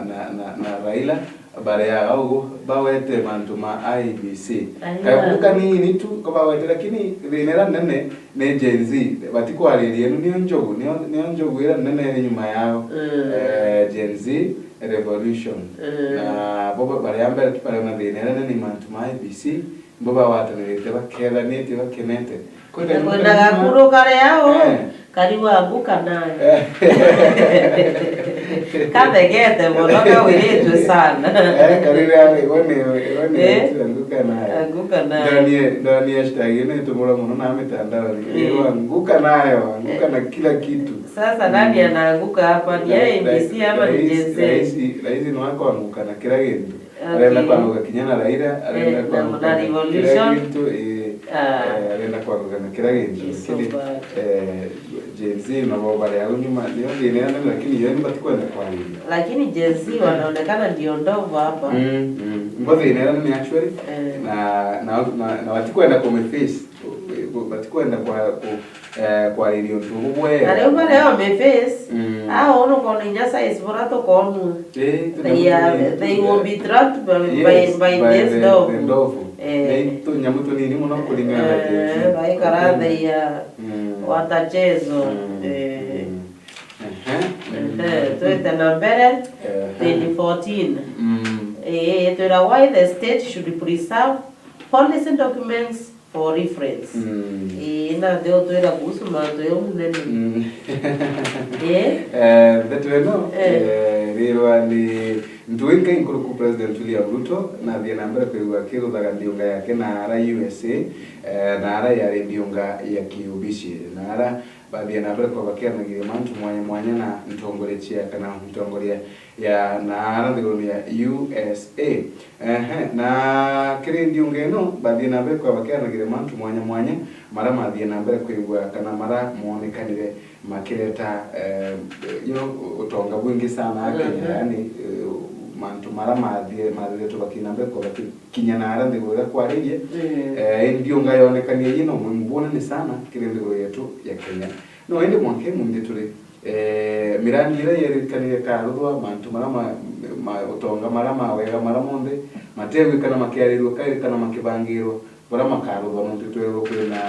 na, na, na Raila baria ugu bawete mantu ma I E B C. Aiwa. Kaguka nini tu ko bawete, lakini thina ira nene ni Gen Z. Batikwariria ino nio njogu, nio, nio njogu ira nene iri nyuma yao. Mm. Eh, Gen Z revolution. Mm. Na bo ba-, baria mbere tu baria na thina ira nene ni mantu ma I E B C. Bo bagwatanirite, bakethanite, bakenete. Kwina gakuru karia o, Eh. kari wa nguka nayo. Eh. Kathegete mono, kawiritwe sana. Eh, kari wa, iwe ni, iwe ni Eh. wa nguka nayo. Nguka nayo. Ndoni, ndoni hashtag ino itumurwa mono na mitandaoni. Eh. Iwe wa nguka nayo, wa nguka na kila kitu. Sasa nani Mm. anaanguka hapa? Ni Ra-, A B C ra-, ama ni rais, Gen Z? Rais, rais ni wa kwanguka na kila kintu. Okay. Arenda kwanguka kinya na Raila, arenda Eh, na, kwanguka na na revolution. kila kintu, eh, Ah. eh, arenda kwanguka na kila kintu. It's so Lakini, bad. eh, Gen Z nabo bari au nyuma, nio thina ino, lakini yo ni batikwenda kwariria. Lakini Gen Z wanaonekana ndio ndovu hapa. Mm, mm. Mbo thina ino ni actually, Eh. na, na, na, na batikwenda kumiface, batikwenda kwa, ku, eh, kwariria untu bubwega. Na riu baria bameface, Mm. ah, unu kona inya size bura tukonua. Eh, They are, tunyamu tunini they tu, will eh. be trapped by, Yes, by, by by this the, dog. the ndovu. Eh. Ni tunyamu tunini muno kuringana na Gen Z. Eh, baikara Okay. they are Mm. watachezo. Mm, Eh. mm. Ehe. Ehe, twite na mbere, Ehe. twenty fourteen. Mm. Eh, twira why the state should preserve policy documents for reference. Mm. Ii, na nthi utwira kuhusu mantu jau munene. Mm. Ii? Eh, ndeto ino, Eh. eh, rirwa ni Ntuinka inkuruku President William Ruto nathie na mbere kwigua akiruthaga ndiunga yake na ara U S A, eh, na ara yari ndiunga ya kiubici, na ara bathie na mbere kwa bakiaranagiria mantu mwanya mwanya na ntongoria cia kana ntongoria ya na ara nthiguruni ya U S A. Ehe, na kiri ndiunga ino, bathie na mbere kwa bakiaranagiria mantu mwanya mwanya, mara mathie na mbere kwigua kana mara monekanire makireta, eh, you know, utonga bwingi sana a Kenya, Mhm. yani, eh, mantu mara mathie, mathiretwe bakina mbere kwa bakikinya na ara nthiguru iria kwaririe. Mm. Eh, ndiunga yonekanie yina umuhimu bunene sana kiri nthiguru yetu ya Kenya. No indi mwanka imunthi turi Eh, mirandi iria yerikanire karuthwa, mantu mara ma, ma utonga mara ma wega mara monthe, mategwikana makiarirua kairi kana makibangirwa, bara makaruthwa nontu twerwo kwina,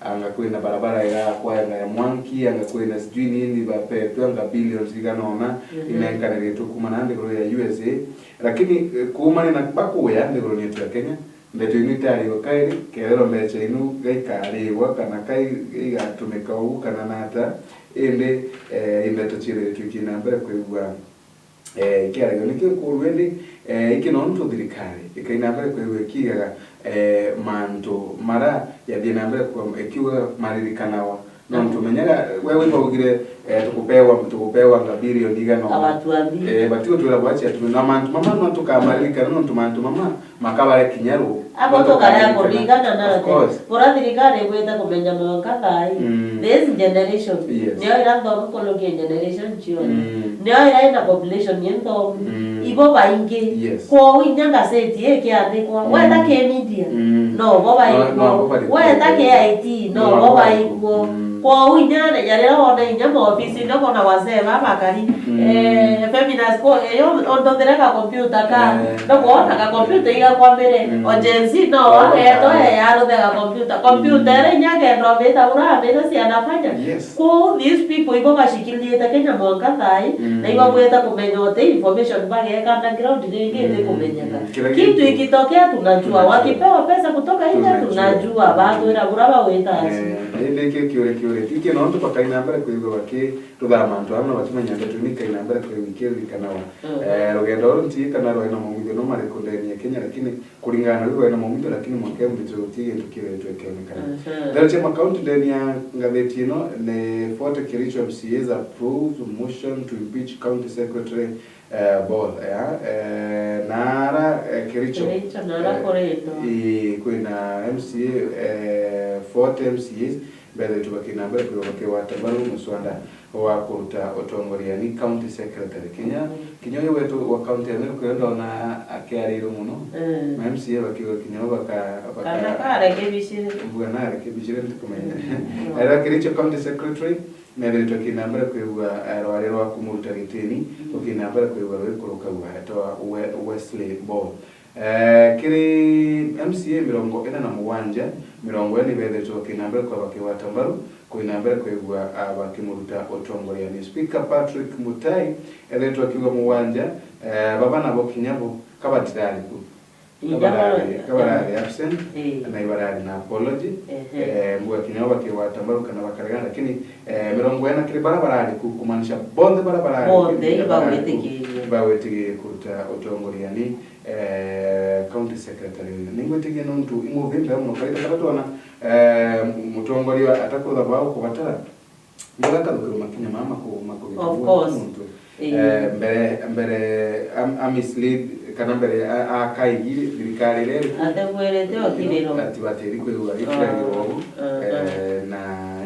anga kwina barabara irakwa, anga ya mwanki, anga kwina sijui nini bapetwe, anga billions igana ona, Mhm. inenkanirite kuma na nthiguru ya U S A. Lakini, eh, kuumania na bakuya nthiguru yetu ya Kenya, Ndeto inu itariwa kairi, kethirwa mbeca inu gaikariwa kana kai-, igatumika uu kana nata, indi, eh, i ndeto ciithiritwe ikina mbere kwigua, eh, ikiaragio. Nikio nkuurua indi, eh, iki nontu thirikari ikaina mbere kwigua ikiugaga, eh, mantu mara yathie na mbere kwa-, ikiugaga maririkanawa. Nontu menyaga, we wimba ugire, Eh, tukupewa, tukupewa nga bilioni igana ũna. Abatuambi. Eh, batigutwira bwacia tu, na mantu mama no tukamaririkana, nontu mantu mama makabare kinya ru. Abo no tukarea tukaririkana. Kuringana na Of course. Bura thirikari igwite kumenya mwanka thai. Mm. This generation. Yes. Nio ira nthomu kurukia generation cionthe. Mm. Nio ira ina population inthomu. Mm. Ibo baingi. Yes. Kwou inya ngaseti ikiandikwa. Mm. Weta ki media. Mm. No, bo baikuo. No, no, bo baikuo. Weta ki I T. No, no, bo baikuo. Mm. Kwou inya, ya riria wona inya maofisi, no kona wazee ba bakari. Mm. Eh, feminist ko, eh, yo, ondothire ka computer ka. Eh. No kwona ka computer iga kwa mbere. Mm. O Gen Z, no, oh, ageto, ah, eh, aruthe ka computer. Computer, mm, ere inya kenda obita bura, abita si anafanya. Yes. Kwou these people ibo bashikilite Kenya mwanka thai, mm, na ibo bweta kumenya ote information bageka underground ringi, mm, iti kumenyeka. Mm. Kila kitu, kitu ikitokea tunajua. Tunajua. Wakipewa pesa kutoka nje tunajua. Tunajua. Batwira bura bagwita acio. Eh, indi kio kiure kiure. Tiki no ntu bakaina mbere kwigua baki tuthaa mantu amwe na batimenya ndeto ni kaina mbere kwigua kiririkanawa. Mm. Eh, rugendo ruru nti kana rwai na maumithio no mariku ndeni ya Kenya, lakini kuringana na riu rwai na maumithio, lakini mwanka umbitire guti gintu kiretwe kionekana. Mhm. Therete makaunti ndeni ya ngatheti ino ni forty Kericho M C As approved motion to impeach county secretary, eh, Bol, ya, eh, nara, eh, Kericho. Kericho nara, eh, kuritwa. Ii, kwina M C A, eh, forty M C As bethiritwe bakina mbere kwigwa bakigwata mbaru muswanda wa kuruta utongoria ni county secretary. Kinya, mm, kinya uyu wetu wa county ya Meru, kuyo ndona akiarirwe muno. Mm. Ma M C A bakiuga kinya bo baka-, baka-, kana karekebishire. Mbuga narekebishire, ntikumenya. Mm. Era Kericho county secretary, methiritwe kina mbere kwigua, eh, rwari rwa kumuruta gitini, mm, ukina mbere kwigua rwikurukaua etwa We-, Wesley Bol. Eh, kiri M C A mirongo ina na mugwanja, mirongo ina ibethetwe bakina mbere kwa bakigwata mbaru, kwina mbere kwigua, ah, bakimuruta utongoria ni Speaker Patrick Mutai, ethetwe akiuga mugwanja, eh, baba nabo kinya bo kabatirari ku. Inya kabarari, barari, kabarari absent, eh, na ibarari na apology. Ehe. Eh, mbuga kinya bo bakigwata mbaru kana bakaregana, lakini, eh, mirongo ina kiri bara barari ku, kumaanisha bonthe bara barari ku, bonthe ibagwitikirie, ibagwitikirie kuruta utongoria ni eh, county secretary. Ningwitikia nontu ing'uthi mbega mono. Kaita karia twona, eh, mutongoria atakurutha bwao kubatara, mbega akathukirwa makinya mama ku-, makugita. Of course. Muntu. Eh. Eh, mbere, mbere am-, a mislead, kana mbere a-, akaigi thirikari iria iri ku, ategwerete okiriro, ati batiri kwigua gikiragirwo. Ah, ogu. Ah, ah. Eh, na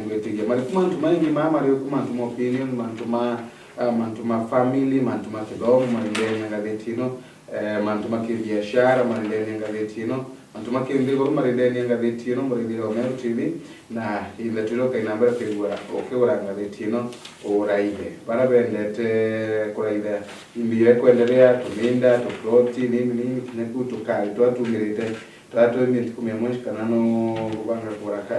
ingwitikia mari ku mantu maingi mama mari ku mantu ma opinion, mantu ma, ah, mantu ma family, mantu ma kithomo, marindenia ngathiti ino. Eh, mantu ma kibiashara marindenia ngathiti ino, mantu ma kinthiguru marindenia ngathiti ino, murithire wa Meru T V, na ithe twire ukaina mbere kwigua ukigura ngathiti ino, uraithe. Bara bendete kuraitha imbio ekwenderea, tuminda, tuploti, nini, nini, kinya ku tukari twa tumirite, twa twi mia ntuku mia mwenshi kana no kubanga kugura ka,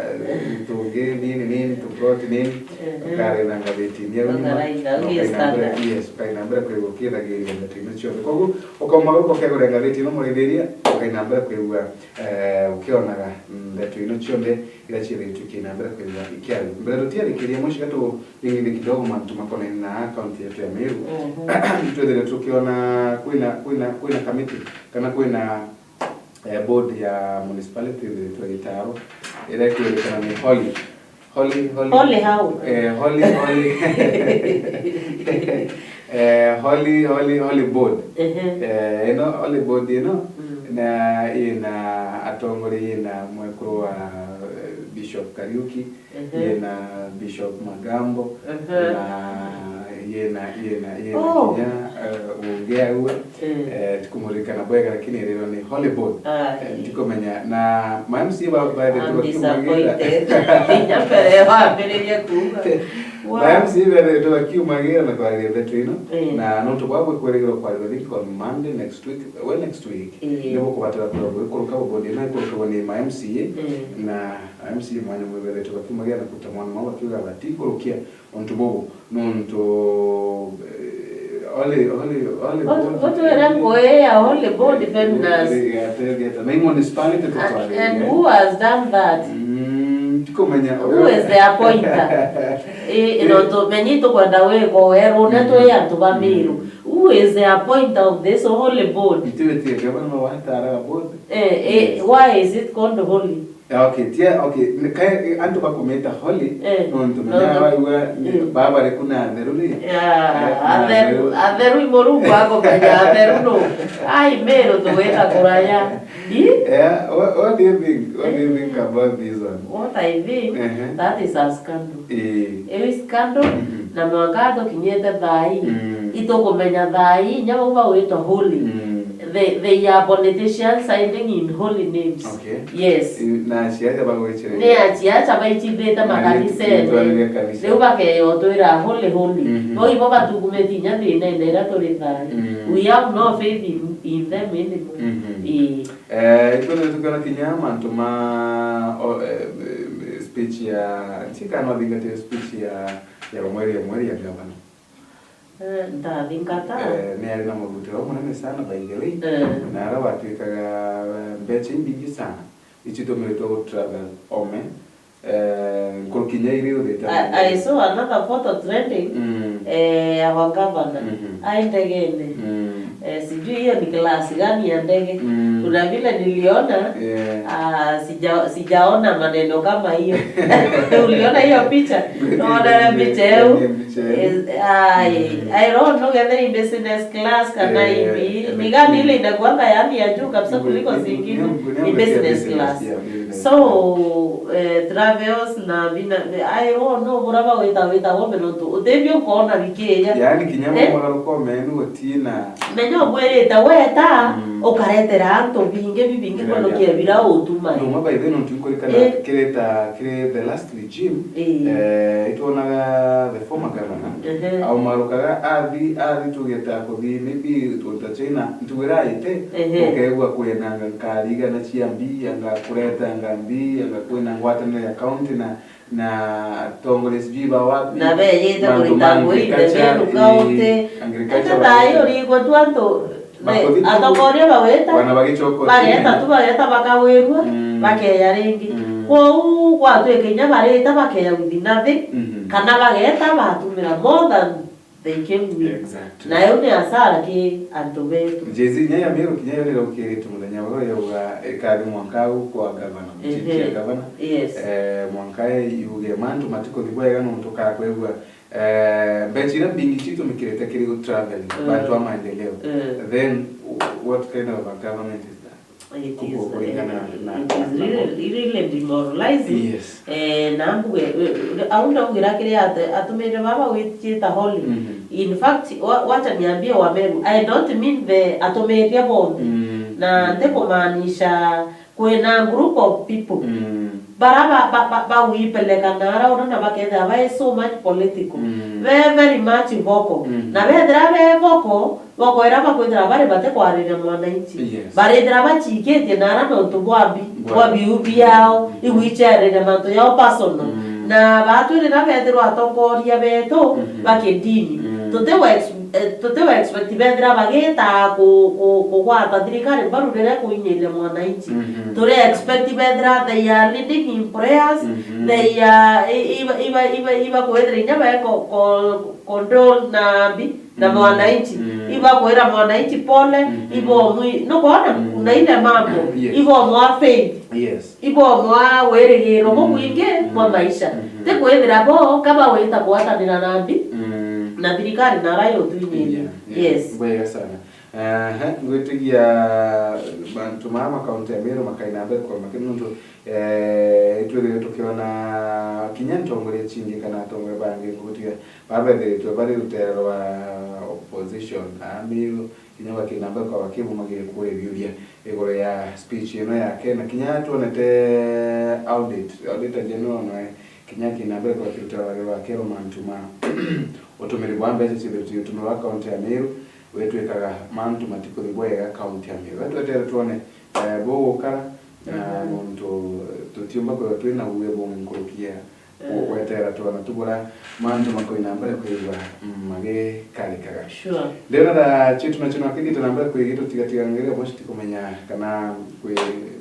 tungi, nini, nini, tuploti, nini, mhm, ukaraitha ngathiti ino. Ukaraitha, ukaina mbere, yes, ukaina mbere kwigua ukithagiria ndeto ino cionthe. Koguo, ukauma guku ukegura ngathiti ino, muraithiria, ukaina mbere kwigua, eh, ukionaga ndeto ino cionthe iria ciethagitue kiina mbere kwigua ikiaria. Mbere tutiarikiria, mwici, gaturingithie kidogo mantu makonaine na kaunti yetu ya Meru. Mhm. Twethire tukiona kwina, kwina, kwina kamiti, kana kwina, eh, board ya municipality ithiritwe itaro, iria ikwirikana ni Holy. Holy, Holy. Holy how? Eh, Holy, Holy. Eh, Holy, Holy, Holy Board. Ehe. Eh, ino Holy Board ino, mm, na ina atongoria, ina mwekuru wa, eh, Bishop Kariuki, ehe, ina Bishop Magambo, ehe, na ina, ina, ina, oh, kinya, eh, ungi aue. Mm. Eh, ndikuririkana bwega, lakini irirwa ni Holy Board. Aye. Eh, ndikumenya. Na ma M C A ba-, baethete bakiumagira. I'm disappointed. Kinya mbere wambiririe kuuga. Wow. Ma M C A baethete bakiumagira na kwariria ndeto ino. Mm. Na nontu bwa bwikwirigirwa kwarirwa, I think, on Monday next week. We next week, mm, nibukubatara kwirwa gwikuruka board ino ikurukagwa ni ma M C A. Mm. Na ma M C A mwanya mwe baethete bakiumagira na kuruta mwana mao bakiuga batikurukia untu bubu, nontu, eh, Holy, Holy, Holy Board. Utwire ngugi ya Holy Board, eh, Feminist. Eh, eh, eh, na i municipality tutwarire. And who has done that? Mm, ndikumenya. Who is the appointer? Eh, eh, nontu menya itukwenda wikwa werwo, na, mm, twi antu ba Meru. Mm. Who is the appointer of this Holy Board? Itiwitie gavana no wataraga board. Eh, eh, mm, why is it called Holy? Okay, tia, okay. Ni kae antu bakumita holy, eh, nontu menya waigua ni, eh, baba bari ku na atheru ri? Ya, eh, atheru, atheru i Murungu akumenya atheru no. Ai, Meru tugwita kuraya. I? Yeah, what, what do you think? What do you think about this one? What I think, ehe, that is a scandal. Eh. Ewi scandal, mhm, na mwanka tukinyite thaa ii. Mm. Itukumenya thaa ii, inya bau bagwitwa holy. Mm. They, they are politicians hiding in holy names. Okay. Yes. Eh, na aciaca bagwicire. Ni aciaca baicithite makanisene. Riu bakeyotwira holy, holy. Mhm. Bo ibo batukumiti inya thinene iria turi thayu. Mm. We have no faith in, in them anymore. Mhm. Ii. Eh, itwene tukiona kinya mantu ma, o, eh, eh, speech ya, ntikana wathingatire speech ya, ya Mweri ya Mweri ya gavana. Eh, ndathingata. Eh, ni ari na mugutiro munene sana, by the way. Eh. Na ara watwikaga, eh, mbeca imbingi sana icitumiritwe gu travel ome. Eh, nkuruki nya iri uthite. I, I saw another photo trending, mm, eh, our governor. Mhm. Ai ndegene. Mm. Eh, sijui hiyo ni class gani ya ndege. Mm. Kuna vile niliona, yeah, ah, sija-, sijaona maneno kama hiyo. Uliona hiyo picha? Tuonere mbica iu. Ai, I don't know whether in business class kana hivi. Ni gani ile inakuanga yani ya juu kabisa kuliko zingine? Ni business class. So, eh, travels na bina, I don't know, bura bawita wita wome nontu utethio ukona bikeja. Yani kinya, eh, mogaruko menu gutina. Menya ugwirite weta, mm, ukaretera antu bingi bibingi kwenu kia bira utuma. Numa by then nontu nkurikana, eh, kireta, kiri the last regime, eh, itwonaga the former governor, ehe, aumarukaga athi, athi tugeta kuthi, maybe twonta China, ntugira aite, ehe, ukegua kwina nga nkari igana cia mbi, anga kureta nga mbi, anga kwina ngwataniro ya county na, na atongoria sijui ba wapi. Na beyite mantu ma kurita ngui, the agriculture, new county. Ii, agriculture. Ete thayo rigwe tu antu Bakuthi tu, atongoria bawita, wana bagicoka bageta tu, bageta bakawirua, mm, bakeya ringi. Mm. Kwou gwatwika inya barita bakeya with nothing, mhm, kana bageta batumira more than they came with. Exactly. Na iu ni hasara ki antu betu. Jay-Z, kinya ya Meru, kinya yo rira ukiritwe muthenya uria yauga ikathi mwanka au kwa gavana, ehe, chief ya gavana. Yes. Eh, mwanka yuge mantu matikuthi bwega nontu kakwigua Eh, mbeca iria mbingi citumikirite kiri gu traveling, mm, bantu ba maendeleo. Mm. Then, w-, what kind of a government is that? It is, kuringana, eh, na, it is na, really, really demoralizing. Yes. Eh, na mbuge, eh, au ndaugira kiri ate-, atumire baba gwicita holy. Mhm. In fact, wa-, wacha niambie wa Meru, I don't mean the atumire bonthe. Mm. Na ntikumaanisha Kwina group of people, mm, bara ba, ba, ba, bawipeleka na ara unaona bakethira bai so much political. Mm. Be very much vocal. Mm. Na bethira be vocal, vocal ira bakwithira bari batikwariria mwananchi. Yes. Barithira bachikitie na ara nontu bwa bi-, bwa, bwa biu biao, mm, igwicherere mantu yao personal. Mm. Na batwirira bethirwa atongoria betu, mm-hmm, ba kidini. Mm. Tutiwa ex-, eh, tutiwa expect bethira bagita ku-, ku-, kugwata thirikari mbaru riria kuinyiria mwananchi. Mhm. Turi expect bethira they are leading in prayers, mhm, they are, i-, iba, iba, iba, iba kwithira inya be ko-, ko-, condole na mbi na, mhm, mwananchi. Mhm. Iba kwira mwananchi pole, mhm, ibo mwi-, nukwona? Mhm. Kuna ile mambo, yes, ibo mwa faith. Yes. Ibo mwa wirigiro, mm, bubwingi bwa, mm, maisha. Mhm. Ti kwithira bo kaba wita gwatanira na mbi, mm, na thirikari na ara yotwinyiria. Yeah, yeah. Yes. Bwega sana. Ehe, ngwitigia bantu maa makaunti ya Meru makaina mbere kwa makini nontu, eh, itwithire tukiona kinya ntongoria cingi kana atongoria bangi ngutiga babethiritwe bari rutere rwa opposition a Meru, kinya bakina mbere kwa bakibumagia kuria biuria iguru ya speech ino yake, na kinya twonete audit, auditor general nawe kinya akina mbere kwa kiruta wari wake ro mantu ma utumiri bwa mbeca ciithiritwe utumiri wa kaunti ya Meru, wetwikaga mantu matikuthi bwega kaunti ya Meru. Wetwetere twone, eh, bugukara, na, mhm, nontu, eh, tutiumba kwithirwa twina uge bungi nkuruki ya, mm, gugwetera twona tubura mantu makoina mbere kwigwa, mm, magikarikaga. Sure. Ndionera chitu nacho nakithite na mbere kwigitwo tigatiga ngere moshi tikumenya kana kwi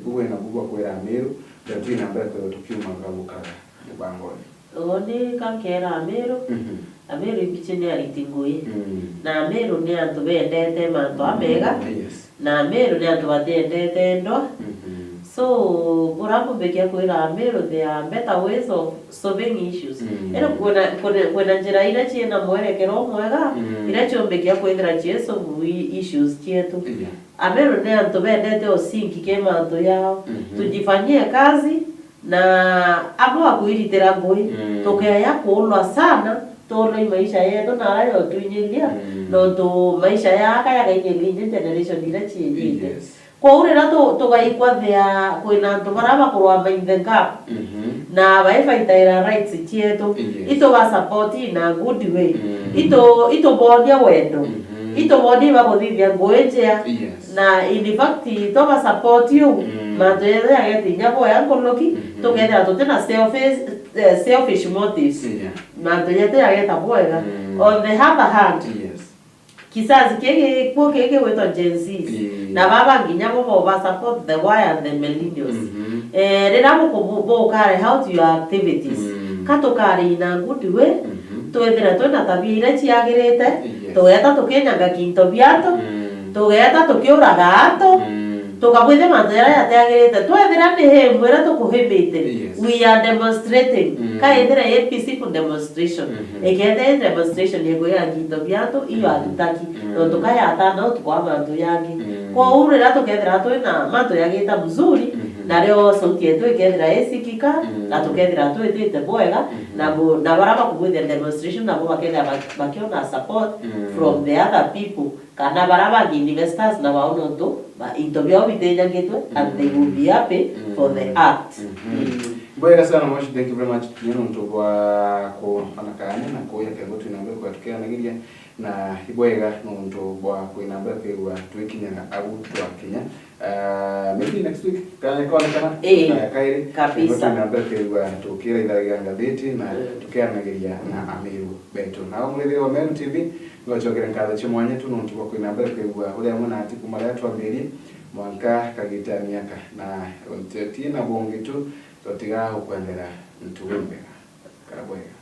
bugwe na bugwa kwira Meru, na twina mbere kwigwa tukiuma gabukaga mubangoni. Uni ka nkera Ameru, mhm, Ameru imbichi ni ariti ngui. Mm. Na Ameru ni antu bendete mantu amega. Yes. Na Ameru ni antu batiendete ndwa. Mhm. So, bura mbumbikia kwira Amiru, there are better ways of solving issues. Mm. Ino kwina, kwina, kwina njira iria ciina mwerekero umwega, Mm. iria ciumbikia kwithira ciesolve i-, issues cietu. Yeah. Amiru ni antu bendete usinki ki mantu yao. Mhm. Tujifanyie kazi, na amwe akuiritira ngui, Mm. tukeya kuulwa sana, tuulwa i maisha yetu na aria yotwinyiria, Mm. nontu maisha yaka yakainyiria inya generation iria ciijite. Yes. Kwou riria tu-, tugaikwa thea kwina antu baria bakurwa mind the gap, Mhm. na baifightira rights cietu, Yes. ituba support in a good way. Mm. Itu-, itubonia wendo. Mhm. Itubonia ibakuthithia ngui njea. Yes. Na in fact, twaba support uu, Mm. mantu jethe jagete inya boya nkuruki, Mhm. tukethira tutina selfish, eh, selfish motives. Yeah. Mantu jethe jageta bwega. Mm. On the other hand, Yes. kizazi kii gikwo kii gigwitwa Gen Z. Ii. Na baba nginya bo boba support the Y and the millennials. Mhm. Eh, riria buku-, bu-, buka carry out your activities, Mm. ka tu carry in a good way, Mhm. twithire twina tabia iria ciagirite, Yes. tugeta tukinyanga kinto biatu, Mm. tugeta tukiuraga atu, Mm. tukabwithia mantu jaria jatiagirite. Twethira ni him iria tukuhimite, Yes. we are demonstrating. Mm. Ka ithire i peaceful demonstration. Mhm. Ikethira i demonstration ya kwiga kinto biatu, iyo Mhm. atutaki. Mm. Nontu ka yatana utuku wa mantu jangi. Mm. Kwou riria tukethira twina mantu jagita mzuri, Mhm. nario sauti yetu ikethira isikika, Mm. na tukethira twitite bwega, Mhm. na bu-, na baria bakubwithia demonstration nabo bakethira ba-, bakiona support Mm. from the other people, kana baria bangi investors na baona untu ba-, into biao bitinyangitwe, and they will be happy Mm. for the act. Mhm. Mm. Bwega sana, Mwashi, thank you very much. Kinya nontu bwa ku-, ona kanya na kuya kego twina mbere kwa tukianagiria. Na ibwega nontu bwa kwina mbere kwigua twikinyaga agu twakinya. Ah, maybe next week, kanya konekana, Ii, eh, kairi, kabisa. Niguo twina mbere kwigua tukiraithagia ngathiti na Mm. tukiaranagiria na Amiru betu. Na umurithia wa Meru T V, ngocokera nkatho cia mwanya tu nontu bwa kwina mbere kwigua uri amwe nati kuma riria twambirie mwanka kagita miaka. Na untetie na bungi tu, tutiga ukwendera ntugu mbega. Kara bwega.